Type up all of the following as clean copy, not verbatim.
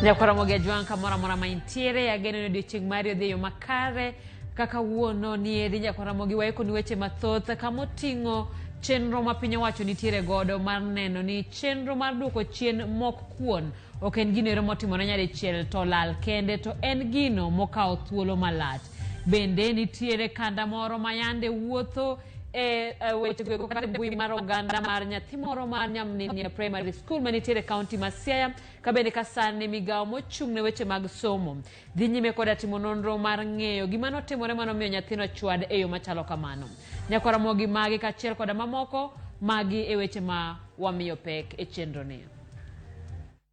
Nyakwaramogi Ajwang' kamoro amora ma intiere, ageno ni odiochieng' mari odhi e yo makare kaka wuono nieri. Nyakwaramogi waikoni weche mathoth kamoting'o chenro ma piny owacho nitiere godo mar neno ni chenro mar duoko chien mok kuon ok en gino ero motimore nyadichiel to lal kende, to en gino mokawo thuolo malach. Bende nitiere kanda moro ma yande wuotho e weche goeko kata e mbui mar oganda mar nyathi moro mar Nyamninia Primary School manitiere e kaunti ma Siaya, ka bende ka sani migawo mochung' ne weche mag somo dhi nyime koda timo nonro mar ng'eyo gima notimore manomiyo nyathino chwad e yo machalo kamano. Nyakwar Ramogi magi kaachiel koda mamoko magi e weche ma wamiyo pek e chenro ni.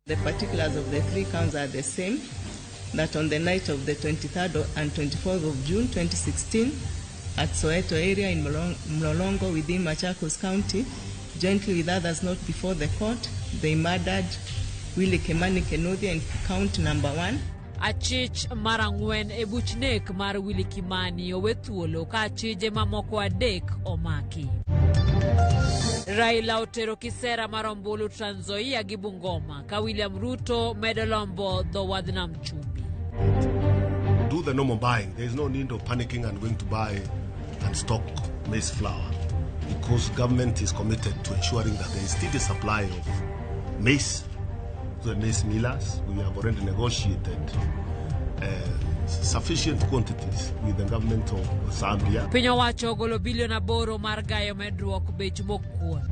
The particulars of the three counts are the same, that on the night of the 23rd and 24th of June 2016, at Soweto area in Mlolongo within Machakos County, jointly with others not before the court, they murdered Willie Kimani Kinuthia in count number 1. Achich mar ang'wen e buch nek mar Willie Kimani owe thuolo ka achije mamoko adek omaki. Raila otero kisera mar ombulu Trans Nzoia gi Bungoma ka William Ruto medo lombo dho wadh nam chumbi. Do the normal buying. There is no need of panicking and going to buy and stock maize flour because government is committed to ensuring that there is steady supply of maize to the maize millers. We have already negotiated sufficient quantities with the government of Zambia. Piny owacho ogolo bilion 8 mar gayo medruok bech mok kuon.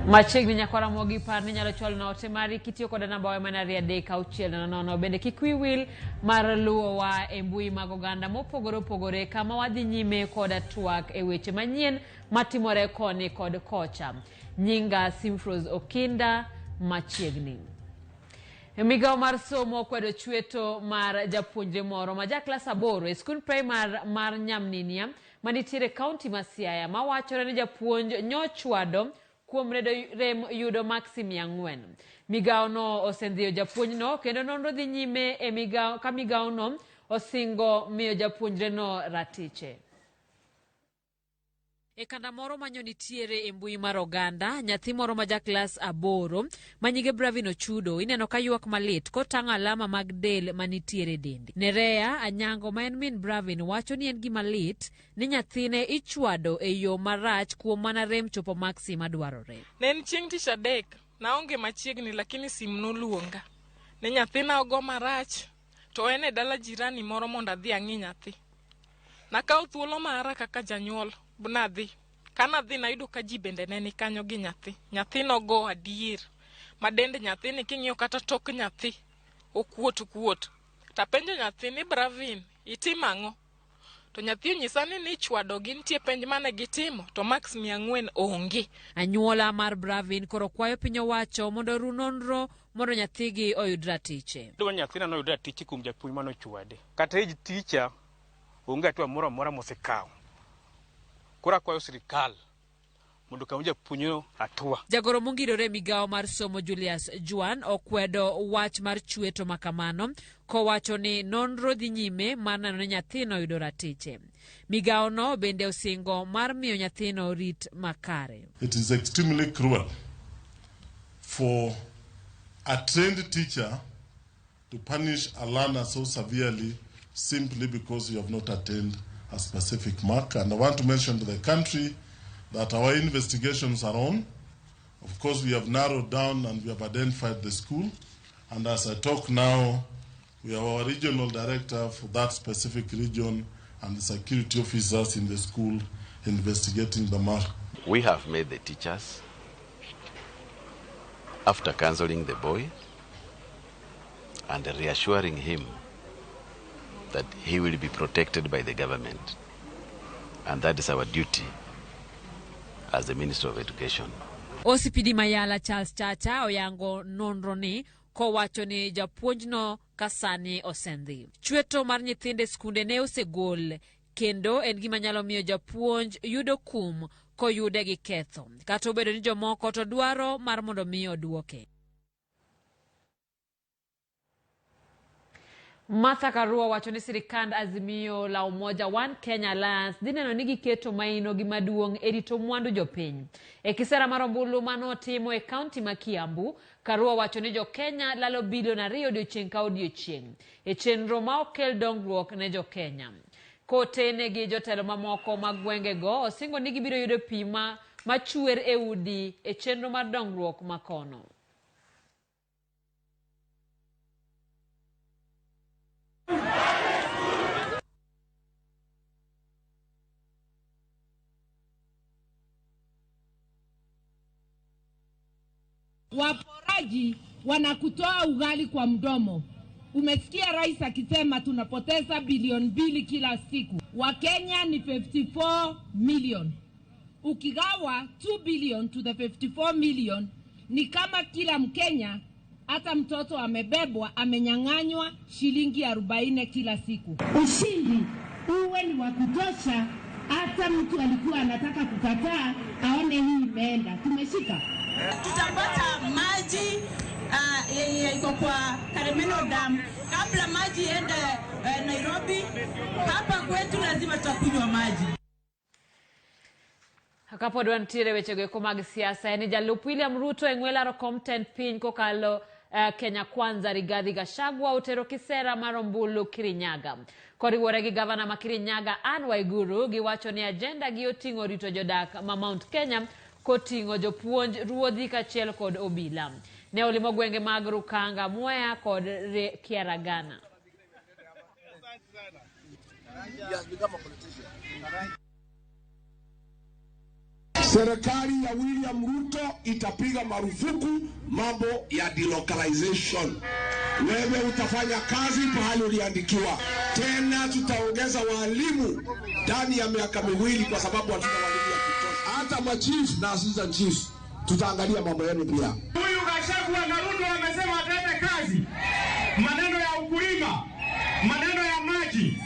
Machiegni nyakwara Ramogi, par ni inyalo chwalo na ote mari kitiyo koda namba wa mana 23600. Bende kik wiyi wil mar luwowa e mbui mag oganda mopogore opogore kama wadhi nyime koda twak e weche manyien matimore koni kod kocha. Nyinga Simfrose Okinda machiegni. Migawo mar somo okwedo chweto mar japuonjre moro ma ja klas 8 e skund primar mar Nyamninia manitiere kaunti ma Siaya mawachore ni japuonj nyochwado kuom rem yudo maksi 400. Migawono osendhiyo japuonjno kendo nonro dhi nyime e migawo ka migawono osingo miyo japuonjreno ratiche. E kanda moro manyo nitiere e mbui mar oganda, nyathi moro ma ja klas 8 ma nyinge Bravin Ochudo ineno ka ywak malit kotang'o alama mag del manitiere e dende. Nerea Anyango ma en min Bravin wacho ni en gima lit ni nyathine ichwado e yo marach kuom mana rem chopo maksi madwarore. Ne en chieng' tich adek, naonge machiegni lakini sim noluonga ni nyathina ogo marach to en e dala jirani moro mondo adhi ang'i nyathi. Nakawo thuolo mara kaka janyuol nadhi. Kanadhi nayudo ka ji bende ne ni kanyo gi nyathi. Nyathi nogo adier ma dend nyathini king'iyo kata tok nyathi okuot kuot. Tapenjo nyathi ni Bravin, itimo ang'o? To nyathi onyisa ni nichwadogi, nitie penj mane gitimo to max 400 onge. Anyuola mar Bravin koro kwayo piny owacho mondo oru nonro mondo nyathigi oyud ratiche. Adwa ni nyathina noyud ratiche kuom japuonj mane ochwade. Kata age teacher onge hatua moro amora mosekawo. Koro akwayo sirikal mondo okaw japuonjno hatua. Jagoro mongirore e migawo mar somo Julius Juan okwedo wach mar chweto ma kamano kowacho ni nonro dhi nyime mar neno ni nyathino oyudo ratiche. Migawono bende osingo mar miyo nyathino rit makare. It is extremely cruel for a trained teacher to punish a learner so severely simply because you have not attained a specific mark. And I want to mention to the country that our investigations are on. Of course, we have narrowed down and we have identified the school. And as I talk now, we have our regional director for that specific region and the security officers in the school investigating the matter. We have made the teachers, after counseling the boy and reassuring him that he will be protected by the government. And that is our duty as the Minister of Education. OCPD Mayala Charles Chacha oyango nonro ni kowacho ni japuonjno ka sani osendhi. Chweto mar nyithindo e skunde ne osegol kendo en gima nyalo miyo japuonj yudo kum koyude gi ketho, kata obedo ni jomoko to dwaro mar mondo mi oduoke. Martha Karua wacho ni sirikand Azimio la Umoja One Kenya Alliance dhi neno ni giketo maino gi maduong' e rito mwandu jopiny. E kisera mar ombulu manotimo e kaunti ma Kiambu, Karua wacho ni jo-Kenya lalo bilion 2 odiochieng' ka odiochieng' e chenro ma ok kel dongruok ne jo-Kenya. Kotene gi jotelo mamoko mag gwengego, osingo ni gibiro yudo pi machwer e udi e chenro mar dongruok makono. Waporaji wanakutoa ugali kwa mdomo. Umesikia rais akisema tunapoteza bilioni 2 kila siku. Wakenya ni 54 million. Ukigawa 2 billion to the 54 million, ni kama kila Mkenya, hata mtoto amebebwa, amenyang'anywa shilingi 40 kila siku. Ushindi uwe ni wa kutosha, hata mtu alikuwa anataka kukataa aone hii imeenda. Tumeshika. Tutapata maji yenye iko kwa Karemeno Dam. Kabla maji iende Nairobi, hapa kwetu lazima tutakunywa maji. Kapod wantiere wechego eko mag siasa, en jalup William Ruto e ng'we laro kom tend piny kokalo Kenya Kwanza Rigathi Gachagua otero kisera mar ombulu Kirinyaga. Koriwore gi gavana ma Kirinyaga Anne Waiguru, giwacho ni agenda gi oting'o rito jodak ma Mount Kenya koting'o jopuonj, ruodhi kaachiel kod obila. Ne olimo gwenge mag Rukanga, Mwea kod Kiaragana. Serikali ya William Ruto itapiga marufuku mambo ya delocalization. Wewe utafanya kazi pahali uliandikiwa. Tena tutaongeza walimu ndani ya miaka 2 kwa sababu hatuna walimu ya kutosha. Hata machiefs na assistant chiefs tutaangalia mambo yenu pia. Huyu Gachagua na Ruto wamesema wataenda kazi. Maneno ya ukulima, maneno ya maji.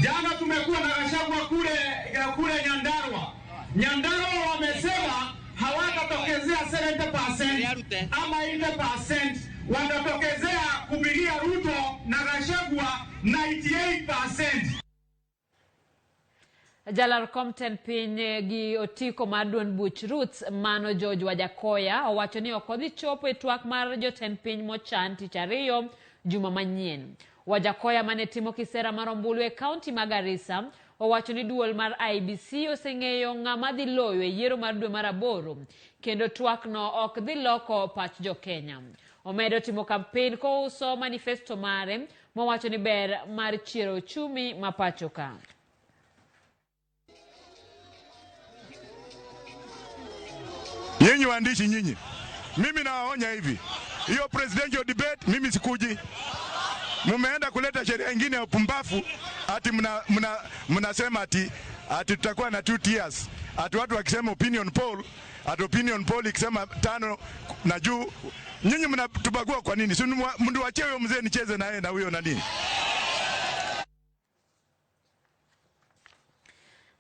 Jana tumekuwa na Gachagua kule Nyandarua. Nyandarua wamesema hawatatokezea 70% ama 80%, watatokezea kupigia Ruto na Gachagua 98%. Jalar kom tend piny gi otiko mar duond buch Roots mano George Wajakoya owacho ni ok odhi chopo e twak mar jotend piny mochan tich ariyo juma manyien. Wajakoya mane timo kisera mar ombulu e kaunti ma Garissa owacho ni duol mar IEBC oseng'eyo ng'ama dhi loyo e yiero mar dwe mar 8 kendo twakno ok dhi loko pach jo-Kenya. Omedo timo kampen kouso manifesto mare mowacho ni ber mar chiero uchumi ma pacho ka. Nyinyi waandishi nyinyi, mimi nawaonya hivi, hiyo presidential debate mimi sikuji. Mumeenda kuleta sheria nyingine ya upumbafu, ati mnasema ati tutakuwa na 2 tiers. Ati watu wakisema opinion poll, ati opinion poll ikisema 5 na juu, nyinyi mnatubagua kwa nini? Si mnduachie huyo mzee nicheze na yeye na huyo na nini?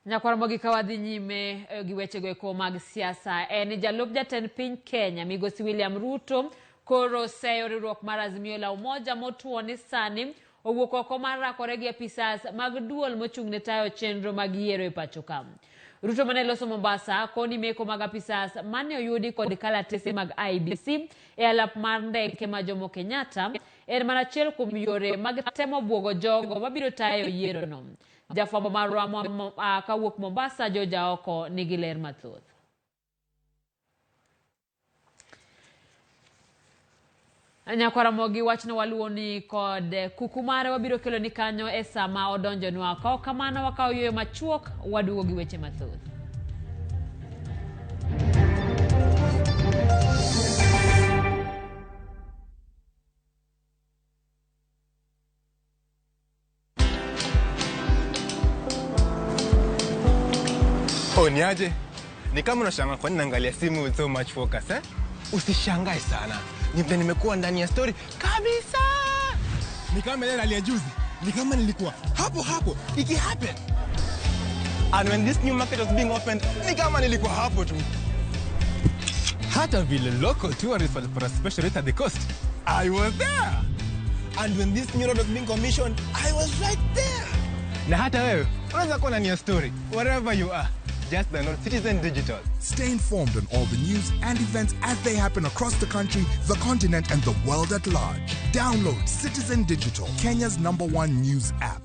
Nyakwar ka wadhi nyime gi wechego eko mag siasa, en jalup jatend piny Kenya migosi William Ruto koro seyo riwruok mar Azimio la Umoja motuo ni sani owuok oko mar rakore gi apisas mag duol mochung' ne tayo chenro mag yiero e pacho ka. Ruto mane loso Mombasa koni meko mag apisas mane oyudi kod kalatese mag IEBC e alap mar ndeke ma Jomo Kenyatta en mana achiel kuom yore mag temo buogo jogo mabiro tayo yiero no. Jafwambo marwa kawuok Mombasa George Aoko nigi ler mathoth. Nyakwaramogi wachno waluwoni kod kuku mare wabiro kelo ni kanyo e sama odonjonwa. Ka ok kamano wakawo yueyo machuok waduogo gi weche mathoth. Oh, niaje? Ni kama unashangaa kwa nini naangalia simu with so much focus, eh? Usishangae sana. Ni vile nimekuwa ndani ya story kabisa. Ni kama ile rally ya juzi. Ni kama nilikuwa hapo hapo iki happen. And when this new market was being opened, ni kama nilikuwa hapo tu. Hata vile local tourists walipata special rate at the coast. I was there. And when this new road was being commissioned, I was right there. Na hata wewe unaweza kuwa ndani ya story wherever you are. Just download Citizen Digital. Stay informed on all the news and events as they happen across the country, the continent, and the world at large. Download Citizen Digital, Kenya's number one news app.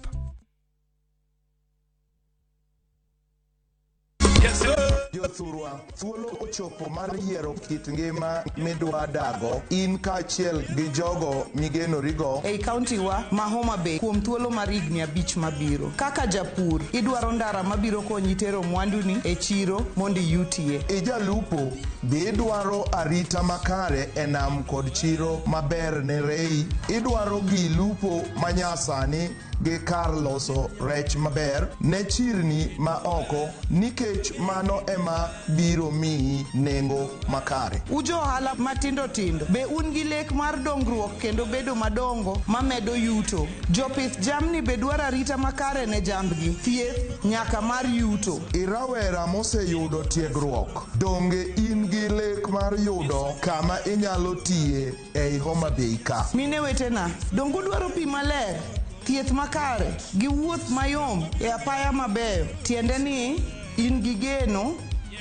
Jothurwa, thuolo ochopo mar yiero kit ngima midwa dago in kaachiel gi jogo migenorigo. Ei kaunti wa ma Homa Bay kuom thuolo mar higni 5 mabiro. Kaka japur, idwaro ndara mabiro konyi tero mwanduni e chiro mondo iyutie. Ijalupo, be idwaro arita makare e nam kod chiro maber ne rei. Idwaro gi lupo manyasani gi kar loso rech maber ne chirni ma oko nikech mano ema biro miyi nengo makare. Ujo ohala matindo tindo, be un gi lek mar dongruok kendo bedo madongo mamedo yuto. Jopith jamni be dwaro arita makare ne jambgi, thieth nyaka mar yuto. Irawera moseyudo tiegruok, donge in gi lek mar yudo kama inyalo tiye ei Homa Bay ka? Mine wetena, donge udwaro pi maler, thieth makare gi wuoth mayom e apaya mabeyo, tiende ni in gi geno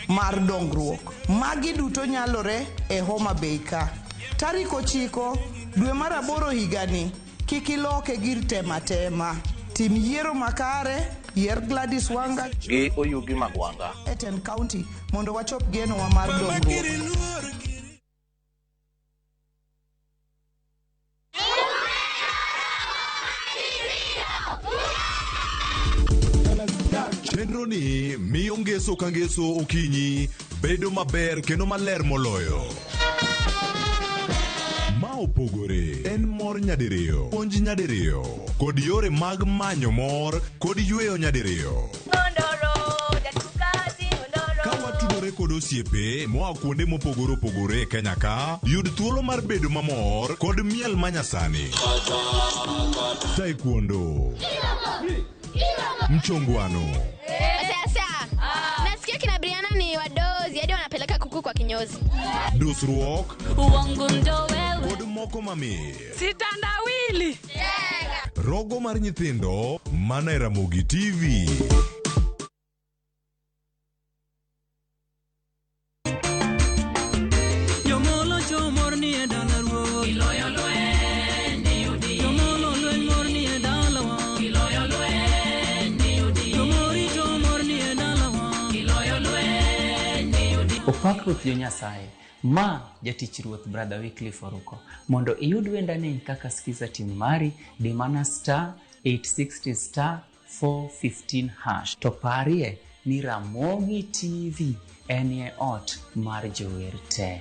mar dongruok. Magi duto nyalore e Homa Bay ka. Tarik 9 dwe mar 8 higani, kik iloke gir tema tema. Tim yiero makare, yier Gladys Wanga gi Oyugi Magwanga e Ten County mondo wachop genowa mar dongruok. Chenro ni miyo ngeso ka ngeso okinyi bedo maber kendo maler moloyo. Ma opogore en mor nyadiriyo, puonj nyadiriyo, kod yore mag manyo mor kod yweyo nyadiriyo. Ka watudore kod osiepe moa kuonde mopogore opogore e Kenya ka, yud thuolo mar bedo mamor kod miel manyasani. Taekwondo, mchongwano, Sasa nasikia kina Brianna ni wadozi hadi wanapeleka kuku kwa kinyozi. Dusruok Uongo ndo wewe. Kod moko mamit. Sitandawili. Rogo mar nyithindo mana e Ramogi TV. Jomolo chomor ni e dala ruoth. Iloyo lweny ni Jomolo lweny mor ni e dalawa. Iloyo lweny ni Jomori chomor ni e dalawa. Iloyo lweny ni Opak Ruoth jo Nyasaye. Ma jatich Ruoth Brother Wycliffe Oruko. Mondo iyud wendani kaka skiza team mari, di mana star 860 star 415 hash. To parie ni Ramogi TV enie ot mar jower te.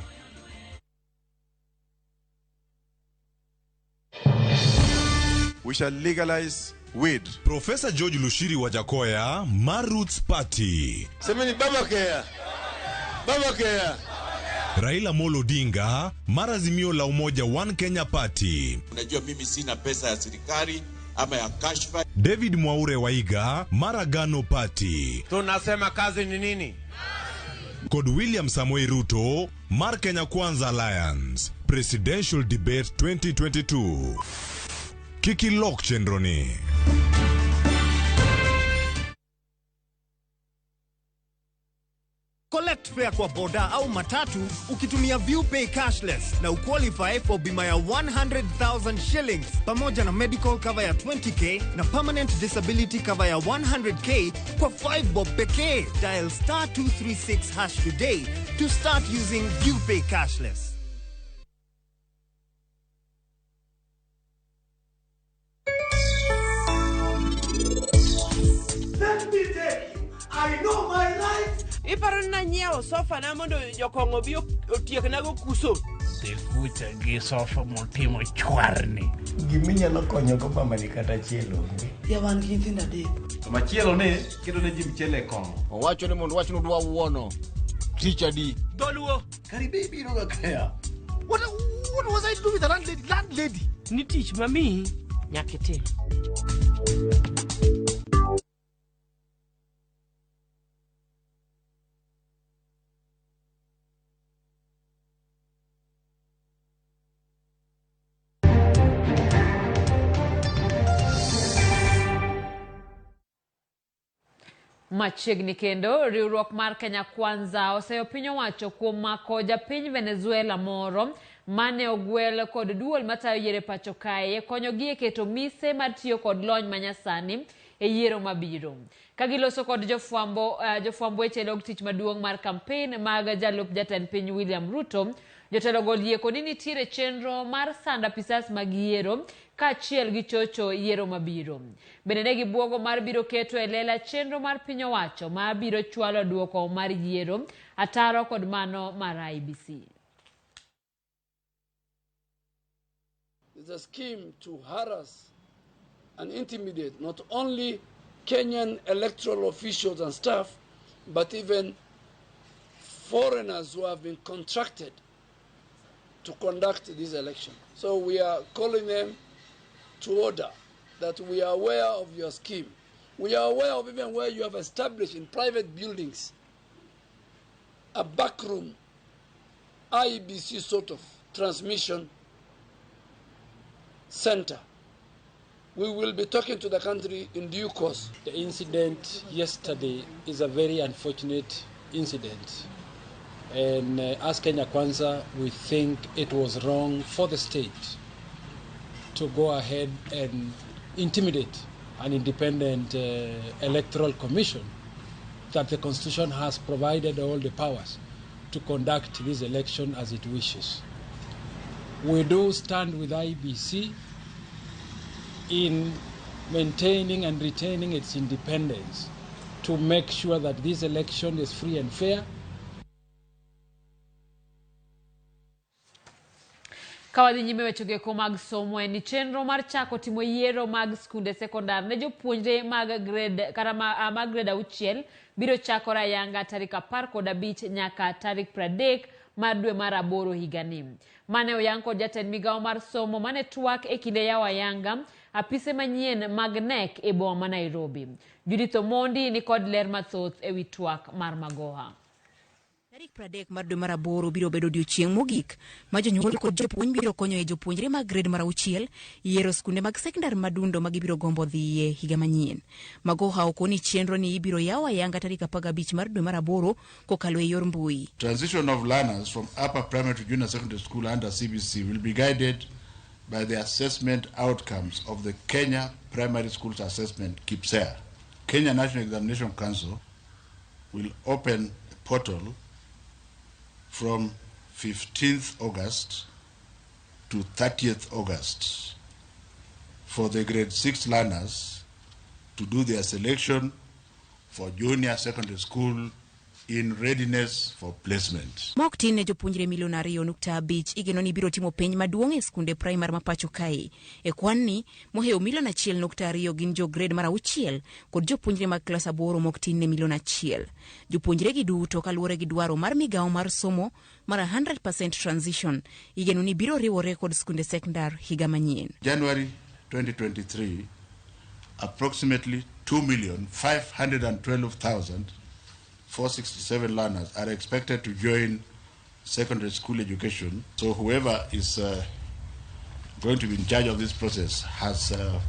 We shall legalize weed. Professor George Lushiri Wajakoya mar Roots Party. Semeni baba kea. Baba kea. Raila Amolo Odinga mar Azimio la Umoja One Kenya Party. Unajua mimi sina pesa ya serikali ama ya kashfa. David Mwaure Waiga mar Agano Party. Tunasema kazi ni nini? Kod William Samoei Ruto mar Kenya Kwanza Alliance. Presidential Debate 2022. Kik ilok chenro ni. Collect fare kwa boda au matatu ukitumia ViewPay cashless na uqualify for bima ya 100,000 shillings pamoja na medical cover ya 20k na permanent disability cover ya 100k kwa 5 bob pekee. Dial star 236 hash today to start using ViewPay cashless. Let me tell you, I know my rights. Iparo ni nanyiewo sofa na mondo jokong'o obi otieknago kuso. Dhi kucha gi sofa motimo chwarni. Giminyalo konyogo mamani kata achiel onge. Ya wan gi nyithindo 3. To machielo ne keto ne ji mchele e kong'o. Owacho ni mondo wachno dwa wuono. Tich adi? Dholuo. Karibe ibiro ga kaya. What was I to do with the landlady? Landlady. Ni tich mamiyi nyaka itim. Machiegni kendo, riwruok mar Kenya Kwanza oseyo piny owacho kuom mako japiny Venezuela moro mane ogwel kod duol matayo yiero e pacho kae konyogi e keto mise mar tiyo kod lony manyasani e yiero mabiro. Ka giloso kod jofwambo jofwamb weche e log tich maduong' mar kampen mag jalup jatend piny William Ruto, jotelo go olieko ni nitiere chenro mar sando apisas mag yiero kaachiel gi chocho yiero mabiro. Bende ne gibuogo mar biro keto e lela chenro mar piny owacho ma biro chwalo duoko mar yiero ataro kod mano mar IEBC. It's a scheme to harass and intimidate not only Kenyan electoral officials and staff, but even foreigners who have been contracted to conduct this election. So we are calling them to order that we are aware of your scheme. We are aware of even where you have established in private buildings a backroom IEBC sort of transmission center. We will be talking to the country in due course. The incident yesterday is a very unfortunate incident. And as Kenya Kwanza, we think it was wrong for the state to go ahead and intimidate an independent electoral commission that the Constitution has provided all the powers to conduct this election as it wishes. We do stand with IEBC in maintaining and retaining its independence to make sure that this election is free and fair. Ka wadhi nyime weche goeko mag somo en ni chenro mar chako timo yiero mag skunde sekondar ne jopuonjre mag grade kata mag grade 6 biro chakore ayanga tarik 15 nyaka tarik 30 mar dwe mar 8 higani. Mane oyang kod jatend migawo mar somo mane twak e kinde yawo ayanga apise manyien mag KNEC e boma ma Nairobi. Judith Omondi ni kod ler mathoth ewi twak mar Magoha. Tarik 30 mar dwe mar 8 biro bedo odiechieng' mogik ma jonyuol kod jopuonj biro konyo e jopuonjre mag grade mar 6 yiero skunde mag sekondar madundo ma gibiro gombo dhiye higa manyien. Magoha okoni chenro ni ibiro yawo ayanga tarik 15 mar dwe mar 8 kokalo e yor mbui. Transition of learners from upper primary to junior secondary school under CBC will be guided by the assessment outcomes of the Kenya Primary Schools Assessment KPSEA. Kenya National Examination Council will open the portal from 15th August to 30th August for the grade 6 learners to do their selection for junior secondary school in readiness for placement. Mok tin ne jopuonjre milion 2.5 igeno ni biro timo penj maduong' e skunde primar ma pacho kae. E kwan ni mohewo milion 1.2 gin jo grade mar 6 kod jopuonjre mag klas 8 mok tin ne milion 1. Jopuonjre gi duto kaluwore gi dwaro mar migawo mar somo mar 100% transition igeno ni biro riwore kod skunde sekondar higa manyien. January 2023, approximately 2,512,467 learners are expected to join secondary school education. So whoever is going to be in charge of this process has a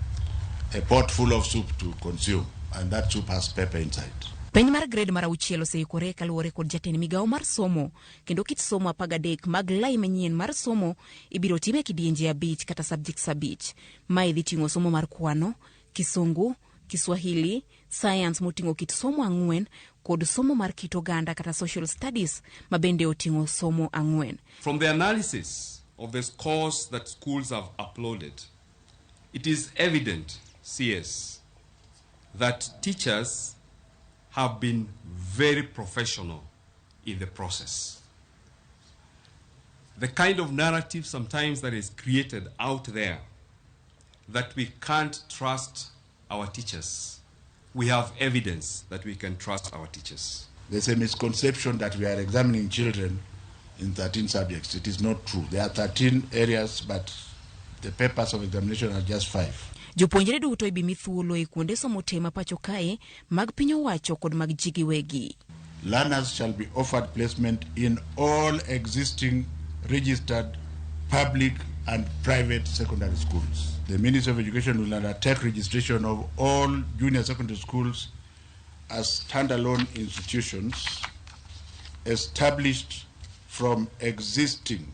pot full of soup to consume, and that soup has pepper inside. Penj mar grade mar 6 oseikore kaluwore kod jatend migawo mar somo kendo kit somo 13 mag lai manyien mar somo ibiro tim e kidienje 5 kata subjects 5. Mae dhi ting'o somo mar kwano, Kisungu, Kiswahili, science moting'o kit somo 4 kod somo mar kit oganda kata social studies ma bende oting'o somo 4. From the analysis of the scores that schools have uploaded, it is evident, CS, that teachers have been very professional in the process. The kind of narrative sometimes that is created out there that we can't trust our teachers. We have evidence that we can trust our teachers. There's a misconception that we are examining children in 13 subjects. It is not true. There are 13 areas, but the papers of examination are just 5. Jopuonjre duto ibi mi thuolo e kuonde somo te ma pacho kae mag piny owacho kod mag ji giwegi. Learners shall be offered placement in all existing registered public and private secondary schools. The Ministry of Education will undertake registration of all junior secondary schools as standalone institutions established from existing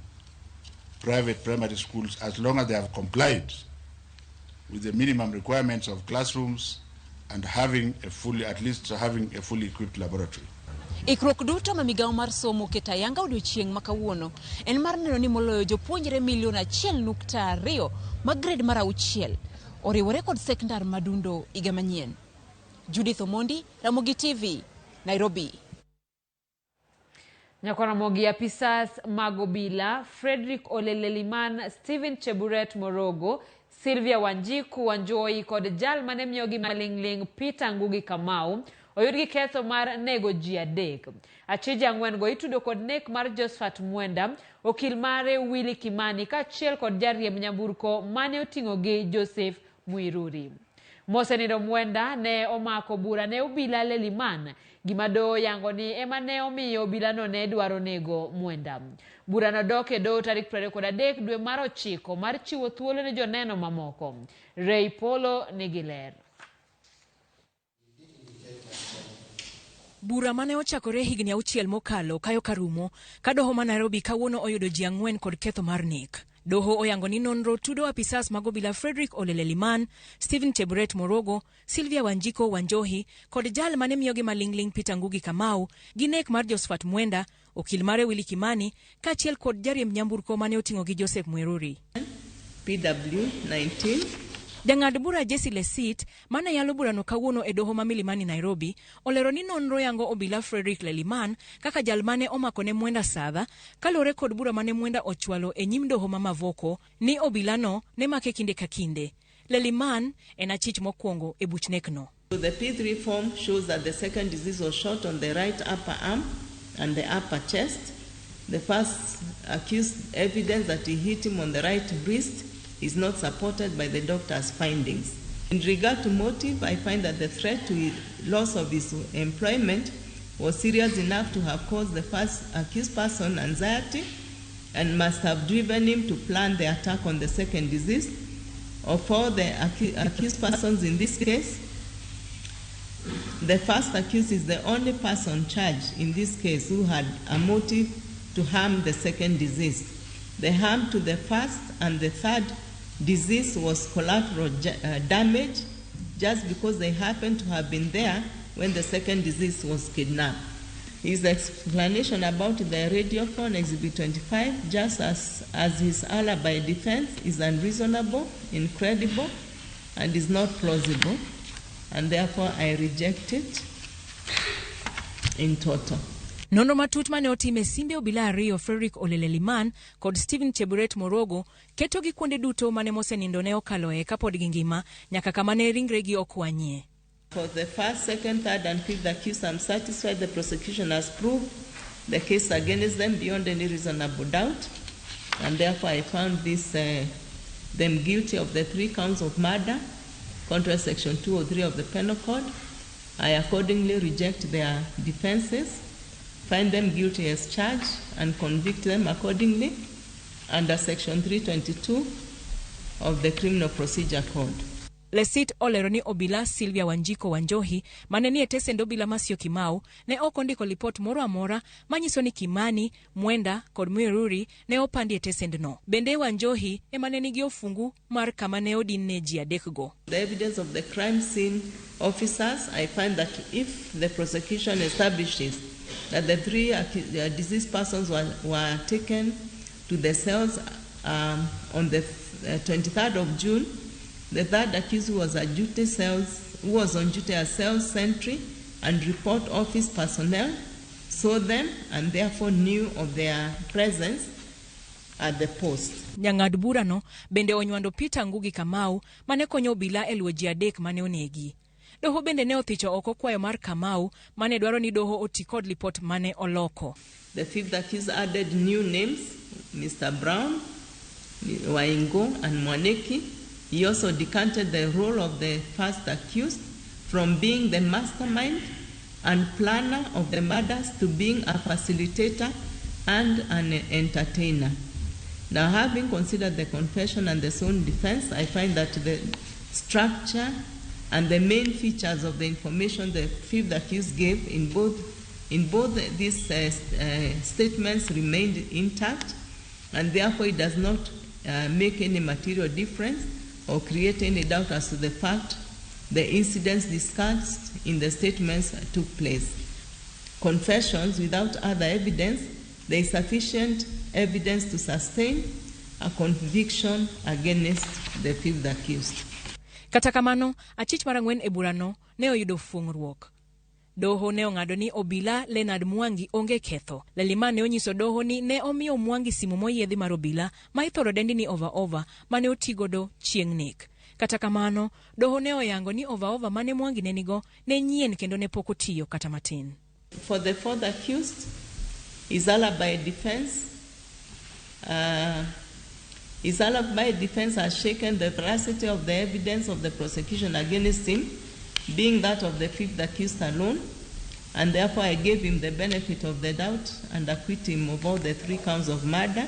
private primary schools as long as they have complied with the minimum requirements of classrooms and having a fully, at least having a fully equipped laboratory. Ikruok duto ma migawo mar somo oketo ayanga odiochieng' ma kawuono en mar neno ni moloyo jopuonjre milion 1.2 mag grade mar 6 oriwore kod sekndar madundo higa manyien. Judith Omondi, Ramogi TV, Nairobi. Nyakwaramogi apisas mag obila Frederick Oleleliman, Stephen Cheburet Morogo, Sylvia Wanjiku Wanjohi kod jal mane miyogi maling'ling' Peter Ngugi Kamau oyud gi ketho mar nego ji 3. Achije 4 go itudo kod nek mar Josephat Mwenda, okil mare Willy Kimani kaachiel kod jariemb nyamburko mane oting'o gi Joseph Muiruri. Mosenindo Mwenda ne omako bura ne obila Leliman, gima doho yango ni ema ne omiyo obilano ne dwaro nego Mwenda. Burano dok e doho tarik 23 dwe mar 9 mar chiwo thuolo ne joneno mamoko. Ray Polo nigi ler. Bura mane ochakore higni 6 mokalo kayo karumo ka doho ma Nairobi kawuono oyudo ji 4 kod ketho mar nek. Doho oyango ni nonro tudo apisas mag obila Frederick Oleleliman, Stephen Cheburet Morogo, Sylvia Wanjiko Wanjohi kod jal mane miyogi maling'ling' Peter Ngugi Kamau gi nek mar Josephat Mwenda, okil mare Willy Kimani kaachiel kod jariemb nyamburko mane oting'o gi Joseph Muiruri. PW 19. Jang'ad bura Jesse Lesit mane yalo burano kawuono e doho ma Milimani Nairobi olero ni nonro yango obila Frederick Leliman kaka jal mane omako ne Mwenda sadha kaluwore kod bura mane Mwenda ochwalo e nyim doho ma Mavoko ni obilano ne make kinde ka kinde. Leliman en achich mokwongo e buch nekno. The P3 form shows that the second disease was shot on the right upper arm and the upper chest. The first accused evidence that he hit him on the right wrist is not supported by the doctor's findings. In regard to motive, I find that the threat to loss of his employment was serious enough to have caused the first accused person anxiety and must have driven him to plan the attack on the second deceased. Of all the accused persons in this case, the first accused is the only person charged in this case who had a motive to harm the second deceased. The harm to the first and the third deceased was collateral damage just because they happened to have been there when the second deceased was kidnapped. His explanation about the radiophone Exhibit 25, just as his alibi defense, is unreasonable, incredible, and is not plausible, and therefore I reject it in toto. Nonro matut mane otim e simbe obila 2 Frederick Oleleliman kod Stephen Cheburet Morogo ketogi kuonde duto mane mosenindo ne okaloe kapod gingima nyaka kama ne ringregi okwanyie. For the first, second, third, and fifth accused, I'm satisfied the prosecution has proved the case against them beyond any reasonable doubt, and therefore I found them guilty of the 3 counts of murder, contra section 203 of the Penal Code. I accordingly reject their defenses, find them guilty as charged, and convict them accordingly under section 322 of the Criminal Procedure Code. Lesit olero ni obila Sylvia Wanjiko Wanjohi mane ni e tesend obila Masio Kimau ne ok ondiko lipot moro amora manyiso ni Kimani, Mwenda kod Muiruri ne opandi e tesendno. Bende Wanjohi ema ne nigi ofungu mar kama ne odinne ji 3 go. The evidence of the crime scene officers, I find that if the prosecution establishes that the 3 deceased persons were taken to the cells on the 23rd of June, the third accused was at duty cells, who was on duty as cells sentry and report office personnel, saw them and therefore knew of their presence at the post. Jang'ad burano bende onywando Peter Ngugi Kamau mane konyo obila e luwo ji 3 mane onegi. Doho bende ne othicho oko kwayo mar Kamau mane dwaro ni doho oti kod lipot mane oloko. The fifth accused added new names, Mr. Brown, Waingo and Mwaneki. He also decanted the role of the first accused from being the mastermind and planner of the murders to being a facilitator and an entertainer. Now, having considered the confession and the sworn defense, I find that the structure And the main features of the information the fifth accused gave in both these statements remained intact, and therefore it does not make any material difference or create any doubt as to the fact the incidents discussed in the statements took place. Confessions without other evidence, there is sufficient evidence to sustain a conviction against the fifth accused. Kata kamano, achich mar ang'wen e burano ne oyudo fuong'ruok. Doho ne ong'ado ni obila Leonard Mwangi onge ketho. Leliman ne onyiso doho ni ne omiyo Mwangi simu moyiedhi mar obila ma ithoro dendi ni over over mane otigodo chieng' nek. Kata kamano, doho ne oyango ni over over mane Mwangi ne nigo ne nyien kendo ne pok otiyo kata matin. For the fourth accused, his alibi defense has shaken the veracity of the evidence of the prosecution against him, being that of the fifth accused alone, and therefore I gave him the benefit of the doubt and acquit him of all the 3 counts of murder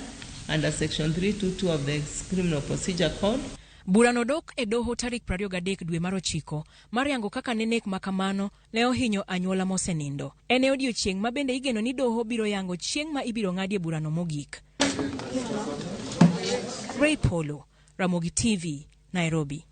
under section 322 of the Criminal Procedure Code. Burano dok e doho tarik 23 dwe mar ochiko mar yango kaka ne nek makamano ne ohinyo anyuola mosenindo. En e odiechieng' ma bende igeno ni doho biro yango chieng' ma ibiro ng'adie burano mogik. Ray Polo, Ramogi TV, Nairobi.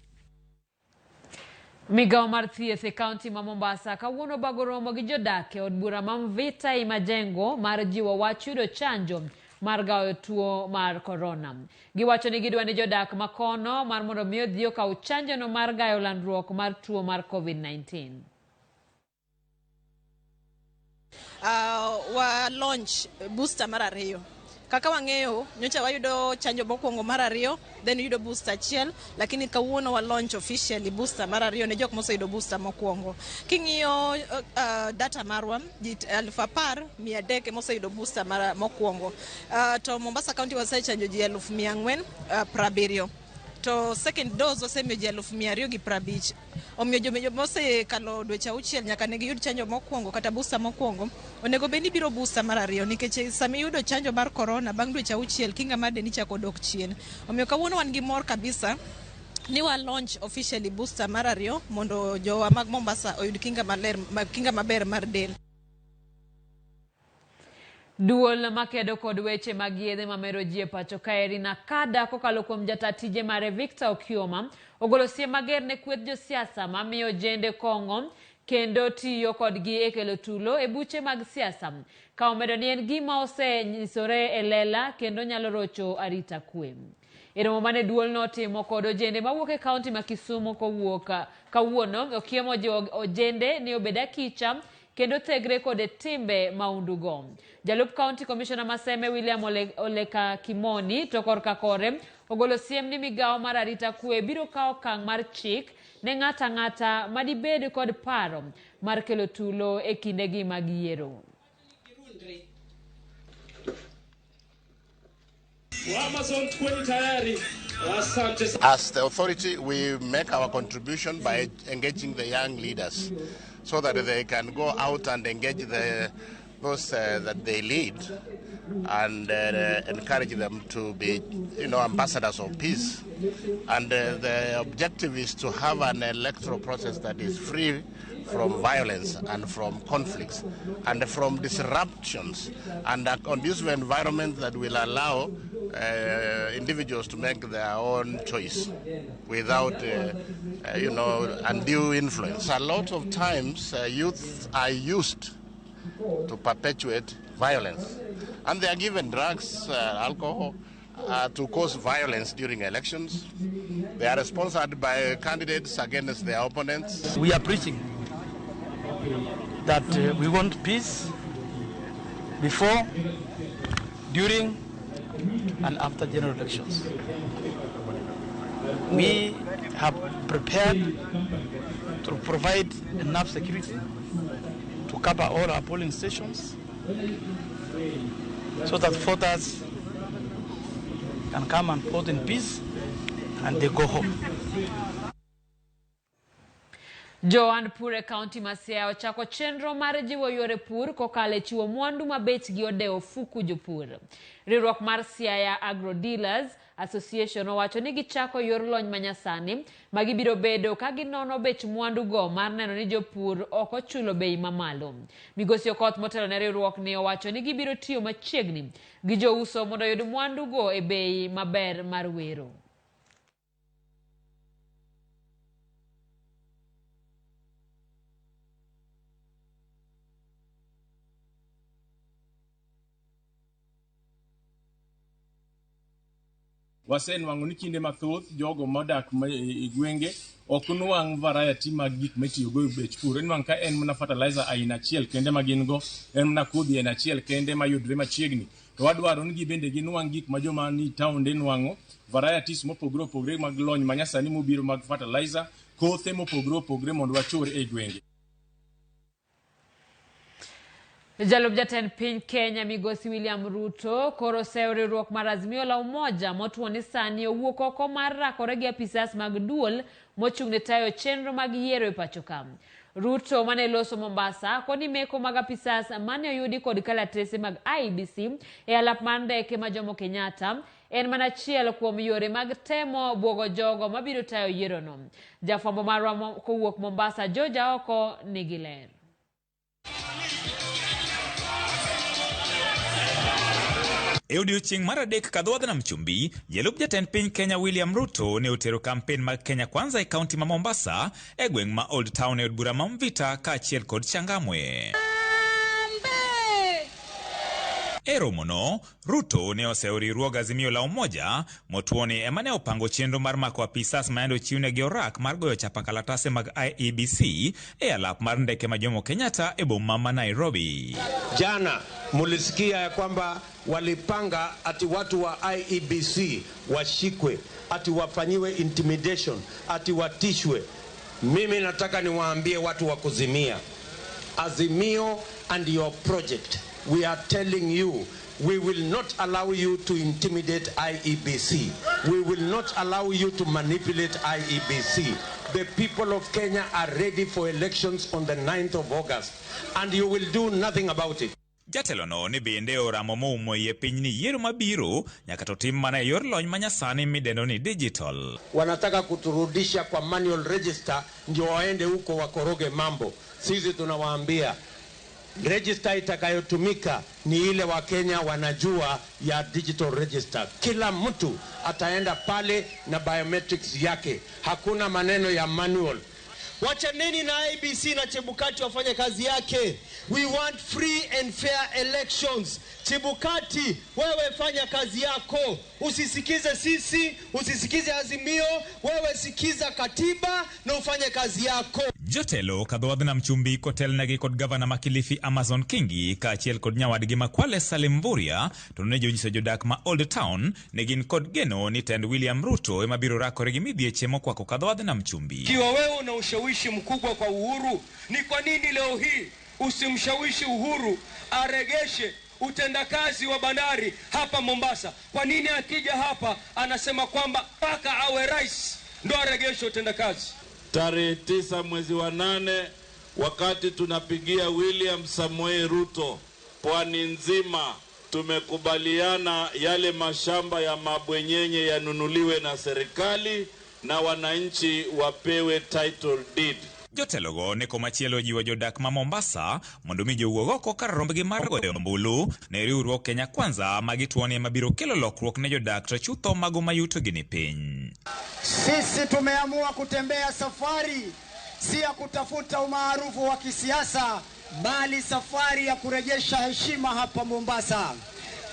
Migawo mar thieth e kaunti ma Mombasa kawuono bago romo gi jodak e od bura ma Mvita Majengo mar jiwo wach yudo chanjo mar gayo tuo mar korona. Giwacho ni gidwa ni jodak makono mar mondo mi odhi okaw chanjono mar gayo landruok mar tuo mar COVID-19. Wa launch booster mar ariyo. Kaka wang'eyo, nyocha wayudo chanjo mokwongo mar ariyo, then yudo booster achiel, lakini kawuono wa launch officially booster mar ariyo ne jok moseyudo booster mokwongo. King'iyo data marwa, ji 10,300 emoseyudo booster mar mokwongo. To Mombasa County wasechanjo ji 470,000. To second dose wasemiyo ji 250,000. Omiyo joma mosekalo dweche 6 nyaka ne giyud chanjo mokwongo kata booster mokwongo, onego bed ni biro booster mar ariyo nikech sama iyudo chanjo mar corona bang' dweche 6 kinga mar dendi chako dok chien. Omiyo kawuono wan gi mor kabisa ni wa launch officially booster mar ariyo mondo jowa mag Mombasa oyud kinga maler, kinga maber mar del. Duol makedo kod weche mag yedhe mamero ji e pacho kaeri NACADA kokalo kuom jata tije mare Victor Okioma ogolo siem mager ne kweth josiasa mamiyo ojende kong'o kendo tiyo kodgi e kelo tulo e buche mag siasa, ka omedo ni en gima osenyisore e lela kendo nyalo rocho arita kwe. E romo mane duolno otimo kod ojende mawuok e kaunti ma Kisumu kowuok kawuono, Okioma ojiwo ojende ni obed akicha kendo thegre kod timbe maundugo. Jalup County Commissioner Maseme William Oleka Kimoni to korka kore ogolo siem ni migawo mar arita kwe biro kawo okang' mar chik ne ng'ato ang'ata madibed kod paro mar kelo tulo e kindegi mag yiero. As the authority, we make our contribution by engaging the young leaders so that they can go out and engage those that they lead and encourage them to be, ambassadors of peace. And the objective is to have an electoral process that is free from violence and from conflicts and from disruptions and a conducive environment that will allow individuals to make their own choice without, undue influence. A lot of times youth are used to perpetuate violence, and they are given drugs, alcohol, to cause violence during elections. They are sponsored by candidates against their opponents. We are preaching that we want peace before, during, and after general elections. We have prepared to provide enough security to cover all our polling stations so that voters can come and vote in peace and they go home. Joan pur e kaunti ma Siaya ochako chenro mar jiwo yore pur kokalo e chiwo mwandu ma bechgi odewo ofuku jopur. Riwruok mar Siaya Agro Dealers Association owacho ni gichako yor lony manyasani ma gibiro bedo ka ginono bech mwandu go mar neno ni jopur ok ochulo bei mamalo. Migosi Okoth motelo ne riwruokni owacho ni gibiro tiyo machiegni gi jouso mondo oyud mwandu go e bei maber mar wero. Wasenwang'o ni kinde mathoth jogo modak e gwenge ok nwang' variety mag gik mitiyogo e bech pur. Inwang' ka en mana fertilizer aina achiel kende ma gin go, en mana kodhi aina achiel kende mayudre machiegni. To wadwaro ni gibende ginwang' gik ma joma ni taonde nwang'o, varieties mopogore opogore mag lony manyasani mobiro mag fertilizer, kothe mopogore opogore mondo wachor e gwenge. Jalup jatend piny Kenya Migosi William Ruto koro oseyo riwruok mar Azimio la Umoja motuo ni sani owuok oko mar rakore gi apisas mag duol mochung' ne tayo chenro mag yiero e pacho ka. Ruto mane loso Mombasa koni meko mag apisas mane oyudi kod kalatese mag IEBC e alap mar ndeke ma Jomo Kenyatta en mana achiel kuom yore mag temo buogo jogo mabiro tayo yierono. Jafwambo marwa kowuok Mombasa George Aoko nigi ler. E odiechieng' mar adek kadhodh nam chumbi, jalup jatend piny Kenya William Ruto ne otero kampen mag Kenya Kwanza e kaunti ma Mombasa, e gweng' ma Old Town e od bura ma Mvita kaachiel kod Changamwe. E romono, Ruto ne oseyo riwruog Azimio la Umoja motuoni ema ne opango chenro mar mako apisas ma yande ochiwnegi orak mar goyo chapa kalatase mag IEBC e alap mar ndeke ma Jomo Kenyatta e boma ma Nairobi. Jana mulisikia ya kwamba walipanga ati watu wa IEBC washikwe, ati wafanyiwe intimidation, ati watishwe. Mimi nataka niwaambie watu wa Kuzimia, Azimio and your project, we are telling you, we will not allow you to intimidate IEBC. We will not allow you to manipulate IEBC. The people of Kenya are ready for elections on the 9th of August, and you will do nothing about it. Jatelono ne bende oramo moumo iye piny ni yiero mabiro nyaka to tim mana e yor lony manyasani midendo ni digital. Wanataka kuturudisha kwa manual register ndio waende huko wakoroge mambo. Sisi tunawaambia register itakayotumika ni ile Wakenya wanajua ya digital register. Kila mtu ataenda pale na biometrics yake, hakuna maneno ya manual. Wachaneni na IEBC na Chebukati wafanye kazi yake. We want free and fair elections. Chebukati, wewe fanya kazi yako. Usisikize sisi, usisikize Azimio, wewe sikiza katiba na ufanye kazi yako. Jotelo kadhodh nam chumbi kotelnegi kod gavana ma Kilifi Amason Kingi kaachiel kod nyawadgi ma Kwale Salim Mvurya to ne jonyiso jodak ma Old Town ne gin kod geno ni tend William Ruto ema biro rakore gi midhieche mokwako kadhodh nam chumbi. Ikiwa wewe una ushawishi mkubwa kwa Uhuru, ni kwa nini leo hii usimshawishi Uhuru aregeshe utendakazi wa bandari hapa Mombasa? Kwa nini akija hapa anasema kwamba mpaka awe rais ndo aregeshe utendakazi? Tarehe 9 mwezi wa 8, wakati tunapigia William Samoei Ruto, pwani nzima tumekubaliana yale mashamba ya mabwenyenye yanunuliwe na serikali na wananchi wapewe title deed. Jotelogo ne komachielo jiwo jodak ma Mombasa mondo mi jowuog oko kar rombgi mar goyo ombulu ne riwruok Kenya Kwanza ma gituoni ema biro kelo lokruok ne jodak to chutho mago ma yutogi ni piny. Sisi tumeamua kutembea safari si ya kutafuta umaarufu wa kisiasa, bali safari ya kurejesha heshima hapa Mombasa.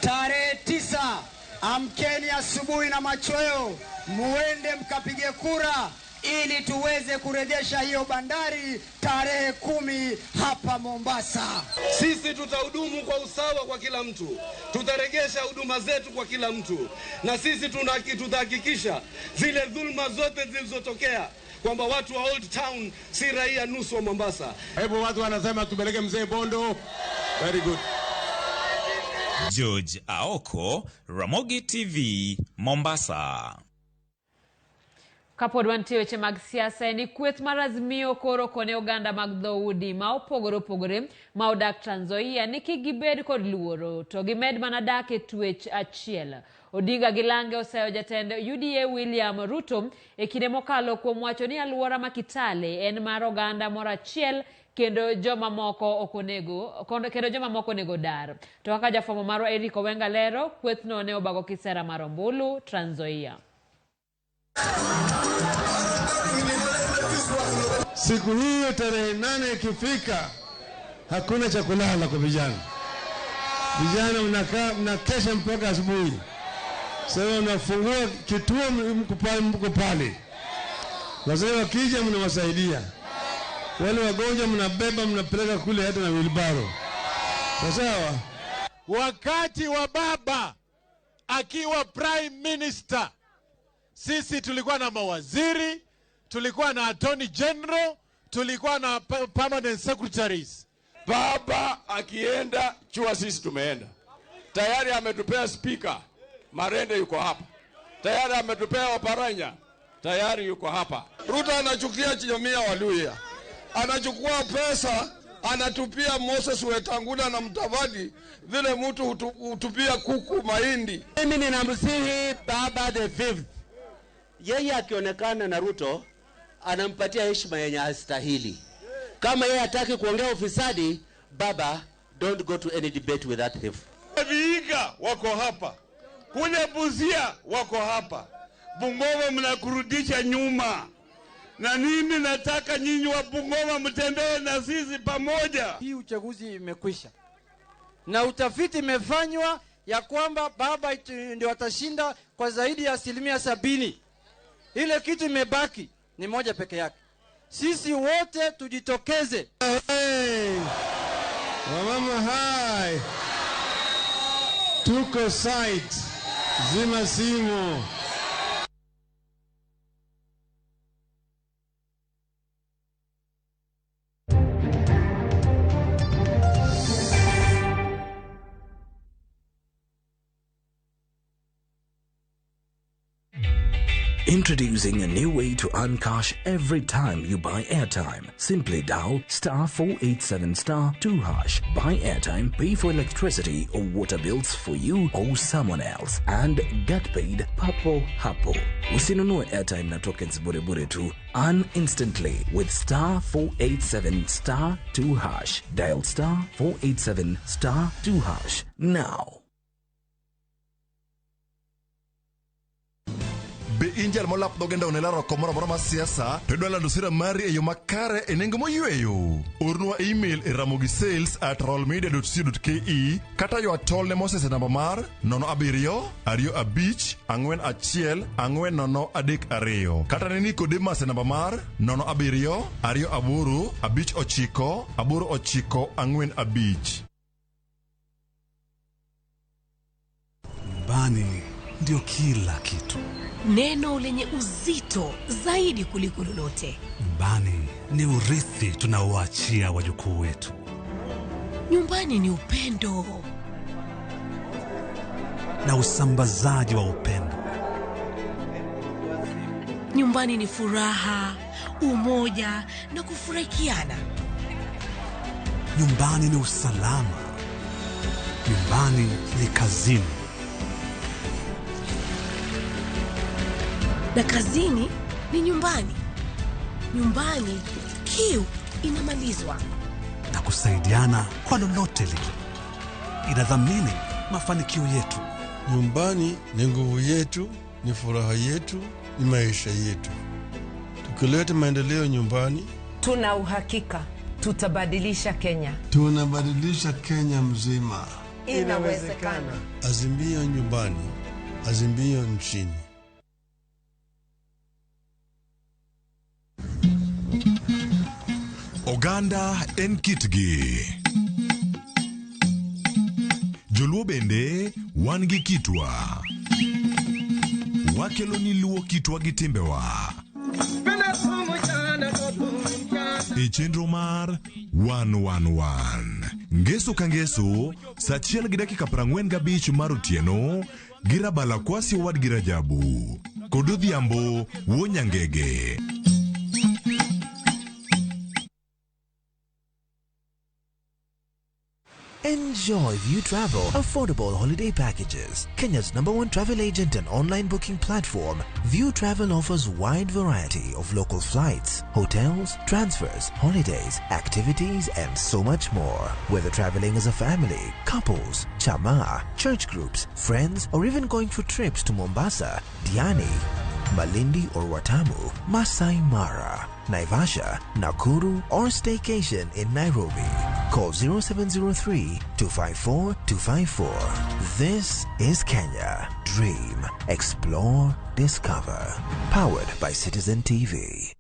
Tarehe 9, amkeni asubuhi na machweo, muende mkapige kura ili tuweze kurejesha hiyo bandari tarehe 10 hapa Mombasa. Sisi tutahudumu kwa usawa kwa kila mtu. Tutarejesha huduma zetu kwa kila mtu. Na sisi tutahakikisha zile dhulma zote zilizotokea kwamba watu wa Old Town si raia nusu wa Mombasa. Hebu watu wanasema tupeleke mzee Bondo. Very good. George Aoko, Ramogi TV, Mombasa. Kapod wantie weche mag siasa en ni kweth mar Azimio koro kone oganda mag dhoudi ma opogore opogore ma odak Trans Nzoia ni kik gibed kod luoro to gimed mana dak e twech achiel. Odinga gi lange oseyo jatend UDA William Ruto e kinde mokalo kuom wacho ni alwora ma Kitale en mar oganda moro achiel kendo joma moko ok onego kendo joma moko onego dar. To kaka jafwambo marwa Eric Owenga lero, kwethno ne obago kisera mar ombulu Trans Nzoia. Siku hiyo tarehe 8 ikifika, hakuna cha kulala kwa vijana. Vijana mnakaa mnakesha mpaka asubuhi. Sasa mnafungua kituo mko pale. Wazee wakija mnawasaidia. Wale wagonjwa mnabeba mnapeleka kule hata na wheelbarrow. Sawa? Wakati wa baba akiwa prime minister, sisi tulikuwa na mawaziri, tulikuwa na attorney general, tulikuwa na permanent secretaries. Baba akienda chua, sisi tumeenda. Tayari ametupea speaker, Marende yuko hapa. Tayari ametupea Oparanya, tayari yuko hapa. Ruto anachukia jamii ya Waluhya. Anachukua pesa, anatupia Moses Wetangula na Mudavadi vile mtu hutupia kuku mahindi. Mimi ninamsihi baba the fifth. Yeye akionekana na Ruto anampatia heshima yenye hastahili. Kama yeye hataki kuongea ufisadi, baba, don't go to any debate with that thief. Vihiga wako hapa, kule Busia wako hapa, Bungoma mnakurudisha nyuma. Na mimi nataka nyinyi wa Bungoma mtembee na sisi pamoja. Hii uchaguzi imekwisha na utafiti imefanywa ya kwamba baba ndio atashinda kwa zaidi ya 70%. Ile kitu imebaki ni moja peke yake. Sisi wote tujitokeze. Hey, wamama hai, tuko site, zima simu. Introducing a new way to earn cash every time you buy airtime. Simply dial star 487 star 2 hash. Buy airtime, pay for electricity or water bills for you or someone else, and get paid papo hapo. Usinunue airtime na tokens bure bure tu. Earn instantly with star 487 star 2 hash. Dial star 487 star 2 hash now. Be in jal molap dhoge ndawo ne laro oko moro amora mar siasa to idwa lando sera mari e yo makare e nengo moyweyo. Ornwa email e ramogisales@rollmedia.co.ke kata ywa tol ne Moses e namba mar 07 25 41 40 32 kata ne Nicodemus e namba mar 07 28 59 89 45. Nyumbani ndio kila kitu. Neno lenye uzito zaidi kuliko lolote. Nyumbani ni urithi tunaoachia wajukuu wetu. Nyumbani ni upendo na usambazaji wa upendo. Nyumbani ni furaha, umoja na kufurahikiana. Nyumbani ni usalama. Nyumbani ni kazini. Na kazini ni nyumbani. Nyumbani kiu inamalizwa. Na kusaidiana kwa lolote lile. Inadhamini mafanikio yetu. Nyumbani ni nguvu yetu, ni furaha yetu, ni maisha yetu. Tukileta maendeleo nyumbani, tuna uhakika tutabadilisha Kenya. Tunabadilisha Kenya mzima. Inawezekana. Azimio nyumbani, azimio nchini. Oganda en kitgi. Joluo bende wan gi kitwa. Wakelo ni luo kitwa gi timbewa. E chenro mar 111. Ngeso ka ngeso, saa 1:45 mar otieno, gi Rabala Kwasi owadgi Rajabu. kod Odhiambo Wuo Nyangege. Enjoy View Travel affordable holiday packages. Kenya's number one travel agent and online booking platform, View Travel offers wide variety of local flights, hotels, transfers, holidays, activities, and so much more. Whether traveling as a family, couples, chama, church groups, friends, or even going for trips to Mombasa, Diani, Malindi or Watamu, Masai Mara, Naivasha, Nakuru, or staycation in Nairobi. Call 0703 254 254. This is Kenya. Dream, explore, discover. Powered by Citizen TV.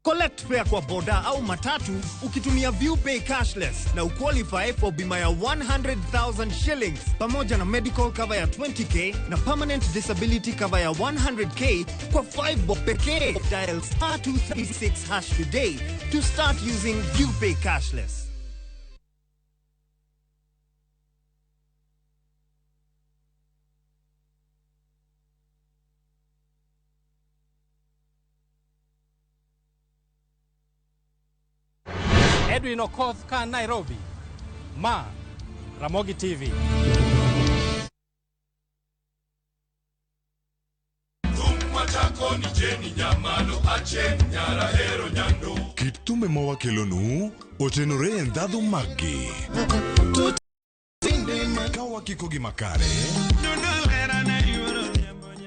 Collect fare kwa boda au matatu ukitumia ViewPay cashless na uqualify for bima ya 100,000 shillings pamoja na medical cover ya 20k na permanent disability cover ya 100k kwa 5 bob pekee. Dial star 236 hash today to start using ViewPay cashless. Edwin Okoth ka Nairobi. Ma Ramogi TV. Kit thumbe ma wakelonu otenore e ndhadhu maggi. Ka wakiko gi makare,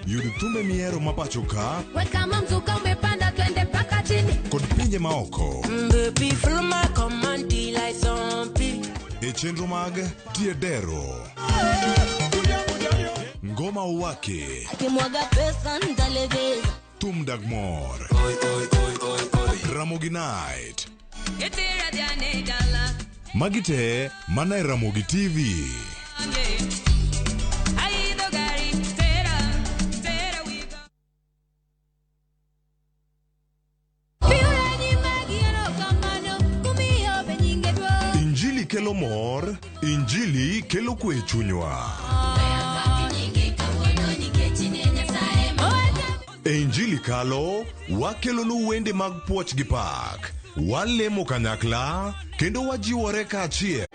yud thumbe mihero ma pacho ka We kama mzuka umepanda twende mpaka chini. kod pinje maoko Baby, follow my command till I zombie. e chenro mag Tie Dero, Ngoma Uwake, Akimwaga pesa nitalegeza. Thum Dag Mor, Ramogi Night. Magi te mana e Ramogi TV. Injili kelo mor, Injili kelo kwe e chunywa. E Injili kalo, wakelonu wende mag puoch gi pak. Walemo kanyakla, kendo wajiwore kaachiel.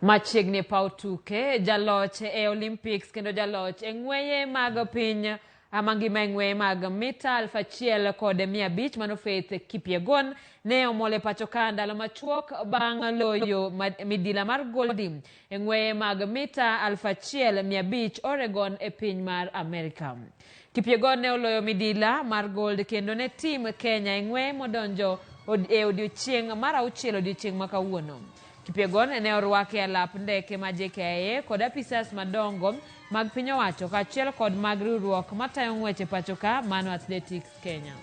Machiegni e paw tuke, jaloch e Olympics kendo jaloch e ng'weye mag piny mangima e ng'weye mag mita 1500 mano Faith Kipyegon ne omol e pacho ka ndalo machuok bang' loyo midila mar goldi e ng'weye mag mita 1500 Oregon e piny mar Amerika. Kipyegon ne oloyo midila mar gold kendo ne team Kenya e ng'weye modonjo e odiochieng' mar auchiel odiochieng' ma kawuono. Kipyegon ne orwake e alap ndeke ma JKIA kod apisas madongo mag piny owacho kaachiel kod mag riwruok matayo ng'wech e pacho ka mano Athletics Kenya.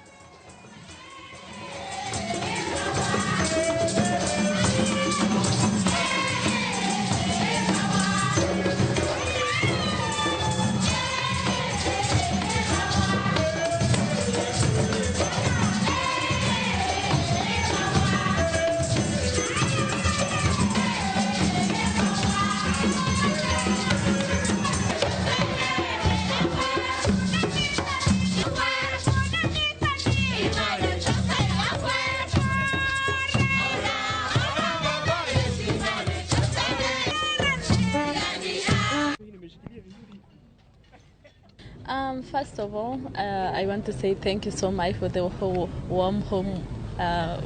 First of all, I want to say thank you so much for the whole warm home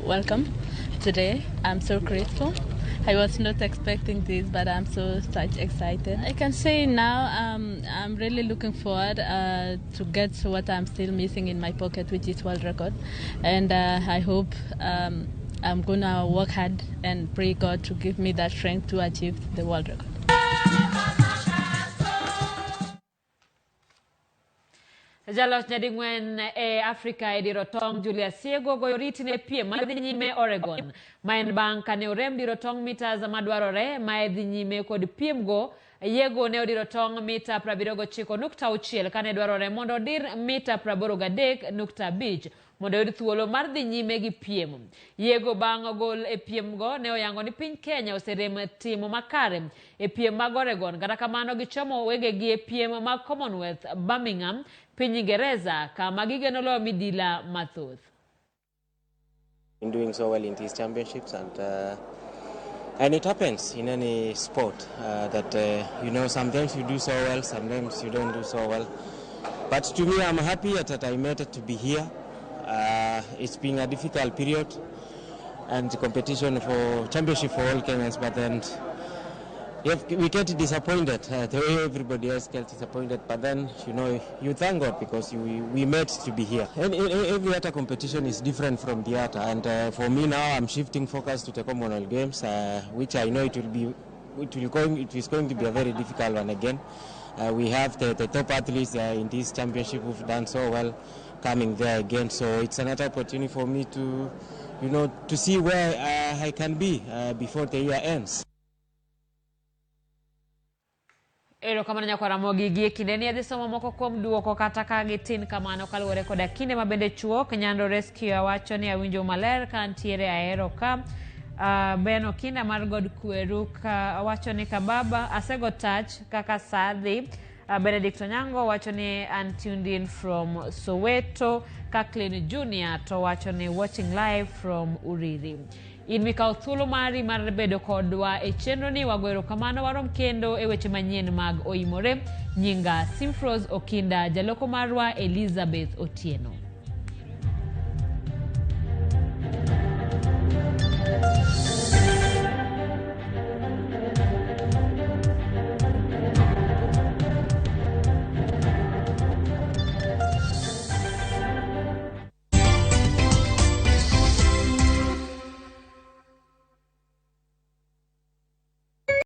welcome today. I'm so grateful. I was not expecting this, but I'm so such excited. I can say now I'm really looking forward to get what I'm still missing in my pocket, which is world record. And I hope I'm going to work hard and pray God to give me that strength to achieve the world record. Jaloch nyading'wen e Afrika e diro tong' Julius Yego goyo oriti ne piem madhi nyime Oregon. Ma en bang' kane orem diro tong' mitas madwarore ma e dhi nyime kod piem go. Yego ne odiro tong' mita 79.6 kane dwarore mondo odir mita 83.5 mondo oyud thuolo mar dhi nyime gi piem. Yego bang' gol e piem go ne oyango ni piny Kenya oserem timo makare e piem mag Oregon. Kata kamano gichomo wengegi e piem mag Commonwealth Birmingham piny Ingereza kama gigeno loyo midila mathoth. Been doing so well in these championships, and it happens in any sport that sometimes you do so well, sometimes you don't do so well. But to me, I'm happy that I made it to be here. It's been a difficult period and competition for championship for all Kenyans, but then we get disappointed the way everybody else gets disappointed, but then you thank God because we made to be here. And every other competition is different from the other, and for me now I'm shifting focus to the Commonwealth Games, which I know it will be, it will going, it is going to be a very difficult one again. We have the top athletes in this championship who've done so well coming there again, so it's another opportunity for me to see where I can be before the year ends. Erokamano nyakwa Ramogi gie kindeni adhi somo moko kuom duoko kata ka gitin kamano kaluwore koda kinde ma bende chuok. Nyando Rescue wacho ni awinjo maler ka antiere ahero ka. Ben Okinda mar God Kweru ka wacho ni kababa asego touch kaka saa dhi. Benedict Onyango wacho ni I'm tuned in from Soweto. Kathleen Junior to wacho ni watching live from Uriri. In mikawo thuolo mari mar bedo kodwa e chenro ni wago erokamano warom kendo e weche manyien mag Oimore. Nyinga Simfros Okinda, jaloko marwa Elizabeth Otieno.